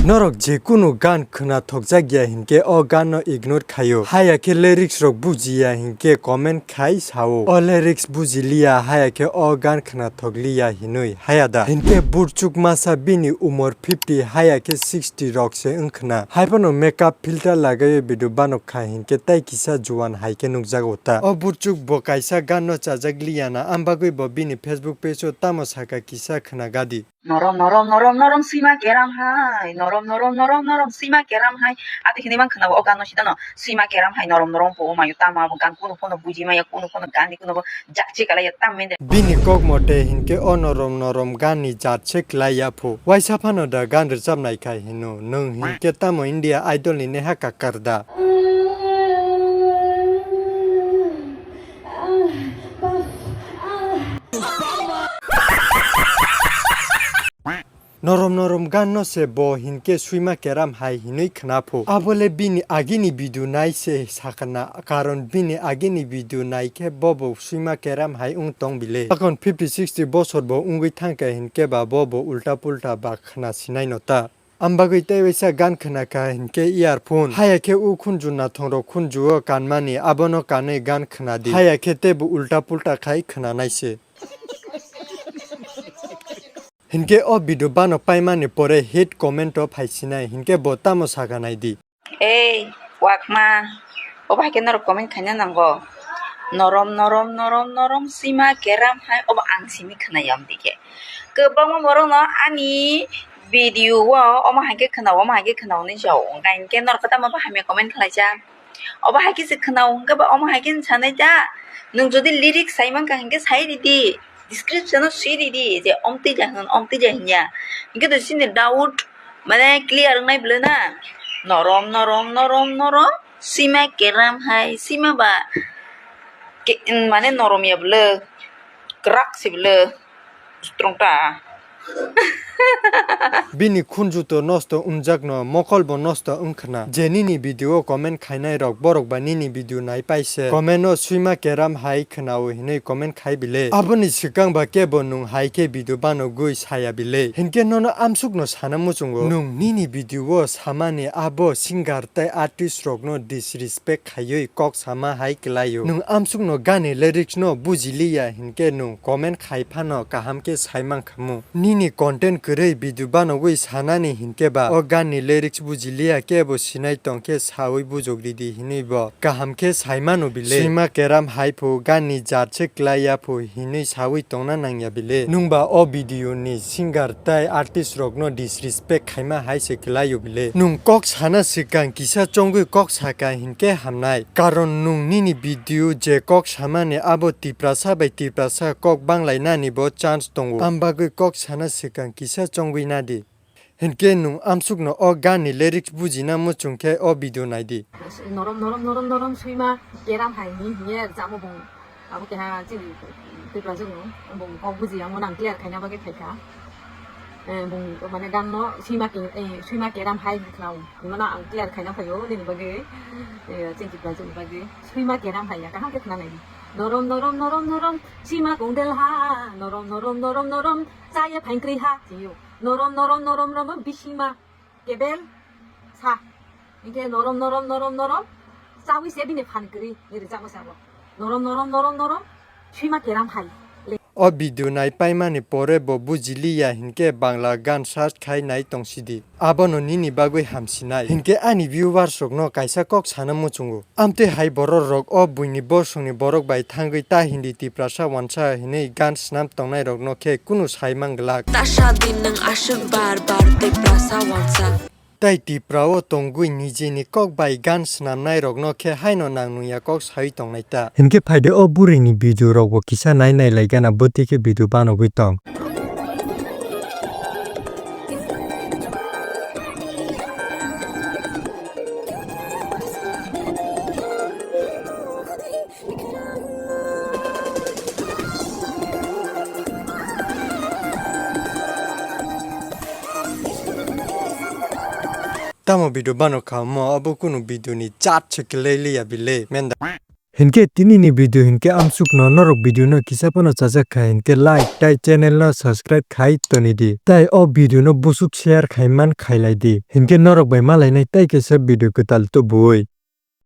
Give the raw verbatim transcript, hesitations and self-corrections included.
Norok je kunu gan khwnathokjak ya hinkhe o gan no ignore khaio. Haya khe lyrics rok bujiya hinkhe comment khai sao. O lyrics bujiliya haya khe o gan khwnathokliya hinui haya da. Hinkhe burchuk masa bini umor fifty haya khe sixty rok se wngkhwna. Haiphano makeup filter lagaiwi video banok kha hinkhe tai kisa juan hai khe nukjago ta. O burchuk bo kaisa gan no chajak liya na, ambagwi bo bini Facebook page o tamo saka kisa khwna gadi. Norom, norom, norom, norom, sima keram hai. Norom, norom, norom, norom, sima keram hai. Ati hini mang khwna o gan no sita no. Sima keram hai, norom, norom, po, mayo, tama, bo gan kuno, kuno, buji maya, kuno, kuno, gan di, kuno, bo, jakchi, kala, ya, tam, mende. Bini kok mote hinkhe o norom, norom, gan ni jat se klai ya phu. Waisa phano da gan rwchap nai khai hino. Nwng hinkhe tamo India Idol ni neha kakar da. Norom norom gan no se bo hinkhe swima keram hai hinui khna phu. Abo le bini agini video nai se sakana, karon bini agini video nai khe bo bo swima keram hai wng tong bile. Akon fifty sixty bosor bo wngwi thang kha hinkhe ba bo bo ulta pulta ba khna sinai no ta. Ambagwi tei waisa gan khna kha hinkhe earphone. Haya khe u khunju nathong rok khunju o kanmani abono kanwi gan khna di. Haya khe tei bo ulta pulta khai khna nai se. Hinkhe o video bano paimani pore hate comment o phaisinai, hinkhe bo tamo saka naidi. Ei, wakma, obo hai khe norok comment khaina nango. Norom, norom, norom, norom, sima keram hai, obo ang simi khwnai amtwi khe. Kwbangma borok no ani video o omo hai khe khwnao, omo hai khe khwnao hinwi sao. Hinkhe norok tamo bo hamya comment khlaijak. Obo hai khe se khwnao hwnkhe ba omo hai khe sanai ta. Nwng jodi lyrics sai mankha hinkhe sai ridi, description o swi ridi je omtwi ja hwn, omtwi ja hinya. Hinkhe to chini doubt mane clear wngnai bwle na. Norom, norom, norom, norom, sima keram hai, sima ba ke-, mane norom ya bwle, kwrak se bwle. Strong ta. Bini khunju to nosto wngjakno, mokol bo nosto wngkhna. Je nini video o comment khainai rok, borok ba nini video nai paise comment o swima keram hai khwnao hinui comment khai bile. Aboni swkang ba kebo nwng hai khe video banogwi saya bile. Hinkhe nono amsukno sana muchungo. Nwng nini video o samani abo singer tei artist rokno disrespect khaiwi kok sama hai kwlaio. Nwng amsukno gani lyrics no bujiliya hinkhe nwng comment khai phano kaham khe sai mankhamu. Nini content kwrwi video banogwi sanani hinkhe ba o gan ni lyrics bujiliya kebo sinai tongkhe sawi bujok ridi hinwi bo kaham khe sai mano bile. Swima keram hai phu gan ni jat se klai ya phu hinwi sawi tongna nangya bile. Nwng ba o video ni singer tei artist rokno disrespect khaima hai se kwlaio bile. Nwng kok sana swkang kisa chongwi kok saka hinkhe hamnai. Karon nwng nini video je kok samani abo Tiprasa bai Tiprasa kok banglainani bo chance tongo. Ambagwi kok sana swkang kisa chongwi nadi. Hinkhe nwng amsukno o gan ni lyrics bujina muchung khe o video naidi. Norom, norom, norom, norom, swima keram hai ni hiye rwchapmo bung. Abo keha chini Tiprajwk no bung kok buji yang mano ang clear khaina bagwi phaikha. Eh, bung mane gan no swima ke, eh, swima keram hai khwnao. Mano ang clear khaina phaio nini bagwi. Eh, chini Tiprajwk ni bagwi. Swima keram hai ya kaham khe khwna nai. Norom, norom, norom, norom, swima kongdel ha. Norom, norom, norom, norom, chaya phaingkri ha. Chini yo. Norom, norom, norom, norom, bisingma. Kebel sa. Hinkhe norom, norom, norom, norom. Chawi se bini phan kwrwi ni rijak masa bo. Norom, norom, norom, norom. Swima keram hai. O video nai paimani pore bo bujiliya hinkhe Bangla gan search khai nai tongsidi. Abono nini bagwi hamsinai. Hinkhe ani viewers rokno kaisa kok sana muchungo. Amtwi hai borok rok o buini bosongni borok bai thangwi ta Hindi Tiprasa wansa hinwi gan snam tongnai rokno khe kunu sai mang glak. Tasha din nwng aswk bar bar Tiprasa wansa. Tai Tipra o tongwi nijini kok bai gan snamnai rokno khe haino nang nungya kok sai tongnai ta. Hinkhe phaide o burini video rokbo kisa nai nai lai gana bwtwi khe video banogwi tong. Tamo video bano kha mo abo kunu video ni chat se kelai liya bile menda. Hinkhe tini ni video hinkhe amsuk no norok video no kisa phano chajak kha hinkhe like tai channel no subscribe khai toni di. Tai o video no busuk share khai man khai lai di. Hinkhe norok bai malai nai tai kaisa video kwtal tubui.